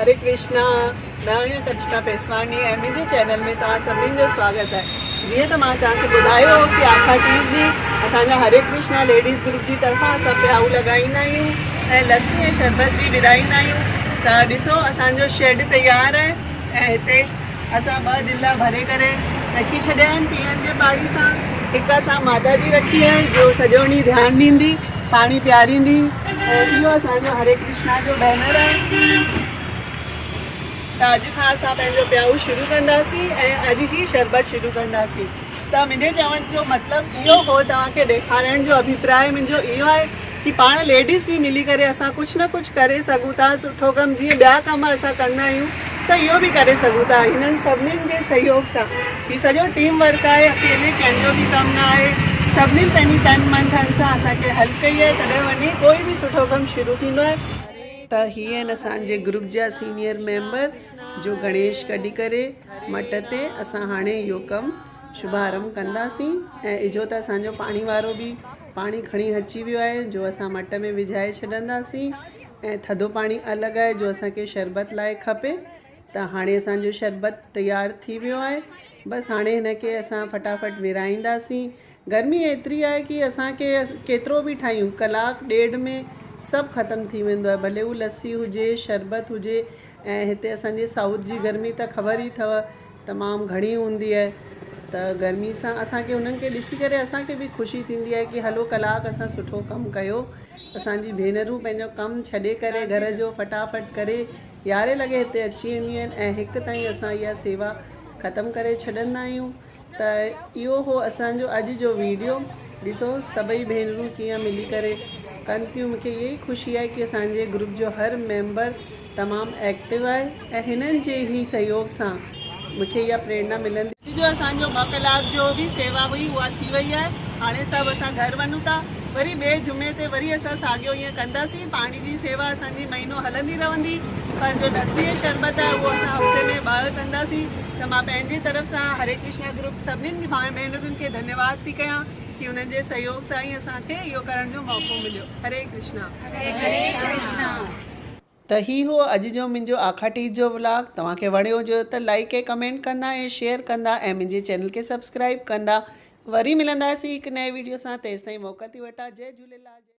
هري ڪرشنا مان آهيان ڪرشما پيسواڻي ۽ منهنجي چينل ۾ توهان سڀني جو سواگت آهي جيئن ته مان توهان کي ٻڌايو هو ڪي آکا ٽيج ڏينهن اسان جا هري ڪرشنا ليڊيز گروپ جي طرفان اسان پيائو لڳائيندا آهيون ۽ لسي ۽ شربت به ورهائيندا آهيون ته ڏسو اسان جو شيڊ تيار آهي ۽ هتي اسان ٻه دلا ڀري ڪري رکي ڇڏيا آهن پيئڻ جي پاڻي سان هڪ اسان ماتا جي رکي آهي جو سڄو ڏينهن ڌيان ڏيندي پاڻي پياريندي ۽ اهو اسان جو هري ڪرشنا جو بينر آهي ته اڄ کان اسان پنهنجو پيائو شروع ڪنداسين ۽ اڄ ئي شربت شروع ڪنداسين ته منهنجي چوڻ جو مطلب اهو هو توهان کي ڏيکارڻ جو اڀيپراء منهنجو اهو آهي ڪي پاڻ ليڊيز به ملي ڪري اسان ڪجهه نه ڪجهه ڪري سگهون ٿا سٺو ڪم جيئن ٻيا ڪم اسان ڪندا آهيون ته اهو به ڪري سگهون ٿا هنن سڀنين جي سهيوگ سان هي سڄو ٽيم ورڪ آهي اڪيلي ڪنهن جو به ڪم نه آهي سڀنين پنهنجي تن من ڌن سان اسان کي هيلپ ڪئي آهي تڏهن وڃي ڪوئي به سٺو ڪم شروع ٿيندو آهي. ته هي آهن اسان جي گروپ جا سينيئر ميمبر جو گڻيش ڪڍي ڪري مٽ تي اسان هاڻي اهو ڪم شڀارنڀ ڪنداسين ۽ اجهو ته اسان جو پاڻي وارو به پاڻي کڻي اچي ويو آهي جو اسان مٽ ۾ وجهائي ڇڏنداسين ۽ ٿڌو پاڻي الڳ آهي جو اسان کي شربت لاء کپي ته هاڻي اسان جو شربت تيار ٿي ويو آهي بس هاڻي هن کي اسان فٽافٽ ورهائينداسين گرمي ايتري آهي ڪي اسان کي ڪيترو به ٺاهيون ڪلاڪ ڏيڍ ۾ سڀ ختم ٿي ويندو آهي ڀلي هو لسي هجي شربت هجي ۽ هتي اسان جي سائوٿ جي گرمي ته خبر ئي اٿو تمام گهڻي هوندي آهي ته گرمي سان اسان کي انهن کي ڏسي ڪري اسان کي به خوشي ٿيندي آهي ڪي هلو ڪلاڪ اسان سٺو ڪم ڪيو اسان جي ڀينرون پنهنجو ڪم ڇڏي ڪري گهر جو فٽافٽ ڪري يارهين لڳي هتي اچي وينديون آهن ۽ هڪ تائين اسان اها سيوا ختم ڪري ڇڏندا آهيون ته اهو هو اسان جو اڄ جو ويڊيو ڏسو سڀئي ڀينرون ڪيئن ملي ڪري ڪن ٿيون مونکي اها ئي خوشي آهي ڪي اسان جي گروپ جو هر ميمبر تمام ايڪٽو آهي ۽ هنن جي ئي سهيوگ سان مونکي اها پريرنا ملندي اڄ جو اسان جو ٻه ڪلاڪ جو به سيوا هئي اها ٿي وئي آهي هاڻي سڀ اسان گهر وڃون ٿا وري ٻئي جمعي تي وري اسان ساڳيو ائين ڪنداسين پاڻي جي سيوا اسان جي مهينو هلندي رهندي پر جو لسي ۽ شربت آهي اهو اسان هفتي ۾ ٻه ڪنداسين ته مان پنهنجي طرف سان هري ڪرشنا گروپ سڀنين ڀينرن کي ڌنيواد ٿي ڪيان ڪي انهن جي سهيوگ سان ئي اسان کي اهو ڪرڻ جو موقعو مليو هري ڪرشنا. هري ڪرشنا. ته هي هو اڄ جو منهنجو آکا ٽيج جو ولاگ توهان کي وڻيو هجيو ته لائيڪ ۽ ڪمينٽ ڪندا ۽ شيئر ڪندا ۽ منهنجي چينل کي سبسڪرائيب ڪندا وري ملنداسين هڪ نئين ويڊيو سان تيستائين موڪل ٿي وٺان جئي جهوليلال.